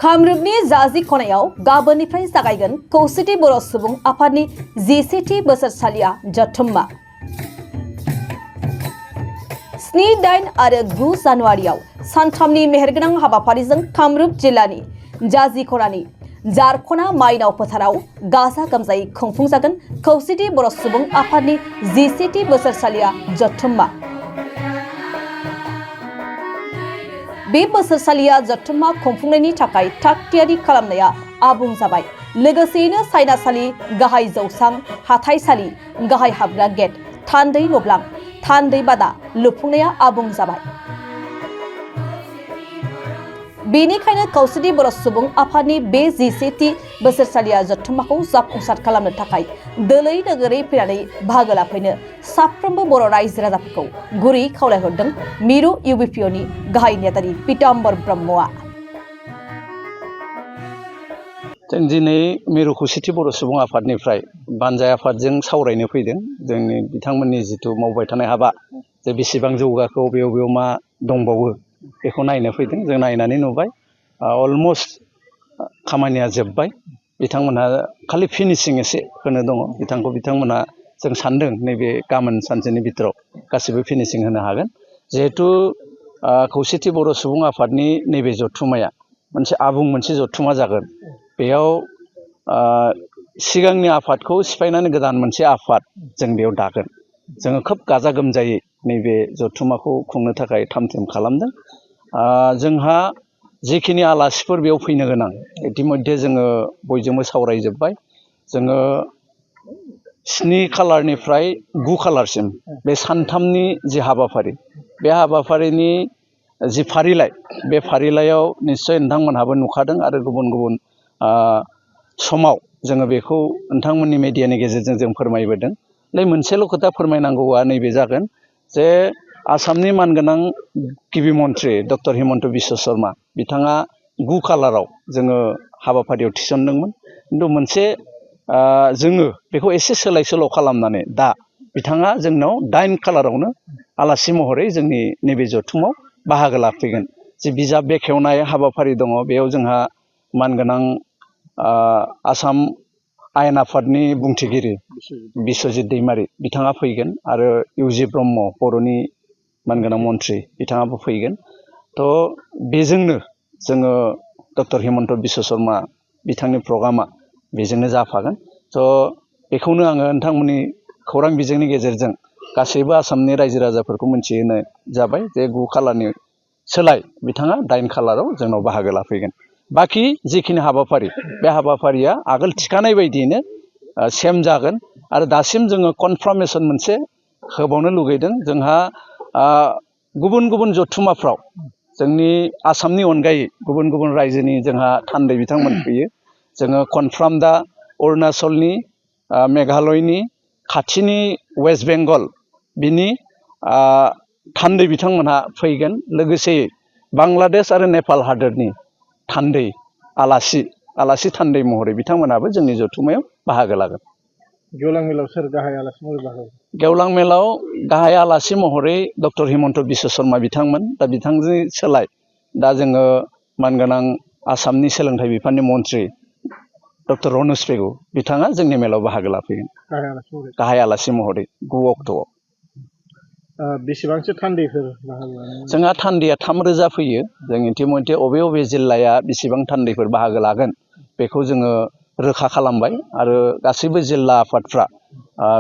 कामरुपनि जाजि खनायाव गाबोननिफ्राय जागायगोन खौसेथि बर' सुबुं आफादनि 11थि बोसोरसालिया जथुम्मा 7, 8 आरो 9 जानुवारियाव सानथामनि मेहेरगोनां हाबाफारिजों कामरुप जिल्लानि जाजि खनानि जारखना माइनाव फोथाराव गाजा गोमजायै खुंफुंजागोन खौसेथि बर' सुबुं आफादनि 11थि बोसोरसालिया जथुम्मा। बे बोसोरसालिया जथुम्मा खुंफुंनायनि थाखाय थाग-थियारि खालामनाया आबुं जाबाय। लोगोसेयैनो सायनासालि, गाहाय जौसां, हाथाइसालि, गाहाय हाबग्रा गेट, थान्दै नब्लां, थान्दै बादा लुफुंनाया आबुं जाबाय। बेनिखायनो खौसेथि बर' सुबुं आफादनि बे 11थि बोसोरसालिया जथुम्माखौ जाफुंसार खालामनो थाखाय दोलै नोगोरै फैनानै बाहागो लाफैनो साफ्रोमबो बर' रायजो राजाफोरखौ गुरै खावलायहरदों मिरु इउबिपिअनि गाहाय नेतारि पीताम्बर ब्रह्मआ। जों दिनै मिरु खौसेथि बर' सुबुं आफादनिफ्राय बानजाय आफादजों सावरायनो फैदों। जोंनि बिथांमोननि जिथु मावबाय थानाय हाबा जे बेसेबां जौगाखौ बेयाव मा दंबावो बेखौ नायनो फैदों। जों नायनानै नुबाय अलमस्ट खामानिया जोब्बाय। बिथांमोनहा खालि फिनिशिं एसे होनो दङ। बिथांमोनहा जों सान्दों नैबे गाबोन सानसेनि भितराव गासिबो फिनिशिं होनो हागोन। जिहेतु खौसेथि बर' सुबुं आफादनि नैबे जथुम्माया आबुं मोनसे जथुम्मा जागोन। बेयाव सिगांनि आफादखौ सिफायनानै गोदान मोनसे आफाद जों बेयाव दागोन। जोङो खोब गाजा गोमजायै नैबे जथुम्माखौ खुंनो थाखाय थाम-थिम खालामदों। जोंहा जिखिनि आलासिफोर बेयाव फैनो गोनां इतिमध्ये जोङो बयजोंबो सावरायजोब्बाय। जोङो 7 खालारनिफ्राय 9 खालारसिम बे सानथामनि जि हाबाफारि, बे हाबाफारिनि जि फारिलाइ, बे फारिलाइयाव निस्सय नोंथांमोनहाबो नुखादों आरो गुबुन समाव जोङो बेखौ नोंथांमोननि मेडियानि गेजेरजों जों फोरमायबोदों। मोनसेल' खोथा फोरमायनांगौआ नैबे जागोन जे आसामनि मानगोनां गिबि मन्थ्रि डक्टर हिमन्त बिश्व शर्मा बिथाङा 9 खालाराव जोङो हाबाफारियाव थिसनदोंमोन। खिन्थु जोङो बेखौ एसे सोलाय सोल' खालामनानै दा बिथाङा जोंनाव 8 खालारावनो आलासि महरै जोंनि नैबे जथुमाव बाहागो लाफैगोन। जि बिजाब बेखेवनाय हाबाफारि दङ बेयाव जोंहा मानगोनां आसाम आयेन आफादनि बुंथिगिरि बिस्वजित दैमारि बिथाङा फैगोन आरो इउजि ब्रह्म बर'नि मानगोनां मन्थ्रि बिथाङाबो फैगोन। बेजोंनो जोङो डक्टर हिमन्त बिश्व शर्मा बिथांनि प्रग्रामा बेजोंनो जाफागोन। बेखौनो आङो नोंथांमोननि खौरां बिजोंनि गेजेरजों गासैबो आसामनि रायजो राजाफोरखौ मिथिहोनाय जाबाय जे 9 खालारनि सोलाय बिथाङा 8 खालाराव जोंनाव बाहागो लाफैगोन। बाखि जिखिनि हाबाफारि, बे हाबाफारिया आगोल थिखानाय बायदियैनो सेम जागोन। आरो दासिम जोङो कनफार्मेसन मोनसे होबावनो लुगैदों। जोंहा गुबुन जथुम्माफ्राव जोंनि आसामनि अनगायै गुबुन रायजोनि जोंहा थान्दै बिथांमोन फैयो। जोङो कनफार्म दा अरुणाचलनि, मेघालयनि, खाथिनि वेस्ट बेंगल बिनि थान्दै बिथांमोनहा फैगोन। लोगोसे बांलादेश आरो नेपाल हादोरनि थान्दै आलासि थान्दै महरै बिथांमोनाबो जोंनि जथुम्मायाव बाहागो लागोन। गेवलां मेलाव सोर गाहाय आलासि महरै बाहागो? गेवलां मेलाव गाहाय आलासि महरै डक्टर हिमन्त बिश्व शर्मा बिथांमोन। दा बिथांजों सोलाय दा जोङो मानगोनां आसामनि सोलोंथाइ बिफाननि मन्थ्रि डक्टर रनज पेगु बिथाङा जोंनि मेलाव बाहागो लाफैगोन गाहाय आलासि महरै 9 अक्ट'आव। बेसेबांसो थान्दैफोर बाहागो लागोन? जोंहा थान्दैया 3,000 फैयो। जों इतिमध्ये अबे जिल्लाया बेसेबां थान्दैफोर बाहागो लागोन बेखौ जोङो रोखा खालामबाय आरो गासैबो जिल्ला आफादफ्रा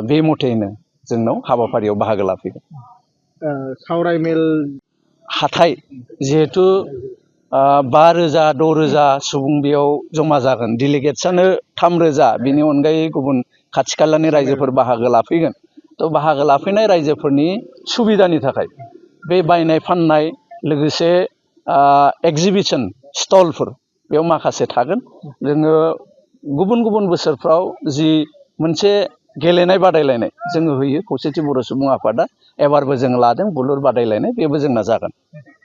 बे मथेनो जोंनाव हाबाफारियाव बाहागो लाफैगोन। सावरायमेल हाथाइ जिहेतु 5,000 6,000 सुबुं बेयाव जमा जागोन। डेलिगेट्सआनो 3,000, बिनि अनगायै गुबुन खाथि खालानि रायजोफोर बाहागो लाफैगोन। बाहागो लाफैनाय रायजोफोरनि सुबिदानि थाखाय बे बायनाय फाननाय लोगोसे एक्जिबिसन स्टलफोर बेयाव माखासे थागोन। जोङो गुबुन बोसोरफ्राव जि मोनसे गेलेनाय बादायलायनाय जोङो होयो खौसेथि बर' सुबुं आफादा, एबारबो जों लादों बुलुर बादायलायनाय, बेबो जोंना जागोन।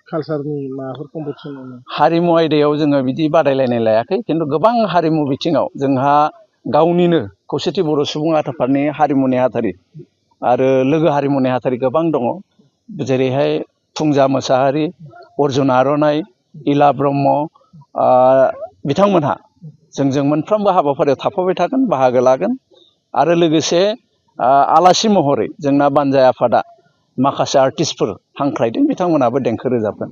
कालसारनि माबाफोर कम्पिटिसन? हारिमु आयदायाव जोङो बिदि बादायलायनाय लायाखै। खिन्थु गोबां हारिमु बिथिङाव जोंहा गावनिनो खौसेथि बर' सुबुं आफादनि हारिमु नेहाथारि आरो लोगो हारिमु नेहाथारि गोबां दङ। जेरैहाय फुंजा मोसाहारि, अर्जुन आर'नाइ, इला ब्रह्म, बिथांमोनहा जोंजों मोनफ्रोमबो हाबाफारियाव थाफाबाय थागोन, बाहागो लागोन आरो लोगोसे आलासि महरै जोंना बानजाय आफादा माखासे आर्टिस्टफोर हांख्रायदों, बिथांमोनाबो देंखो रोजाबगोन।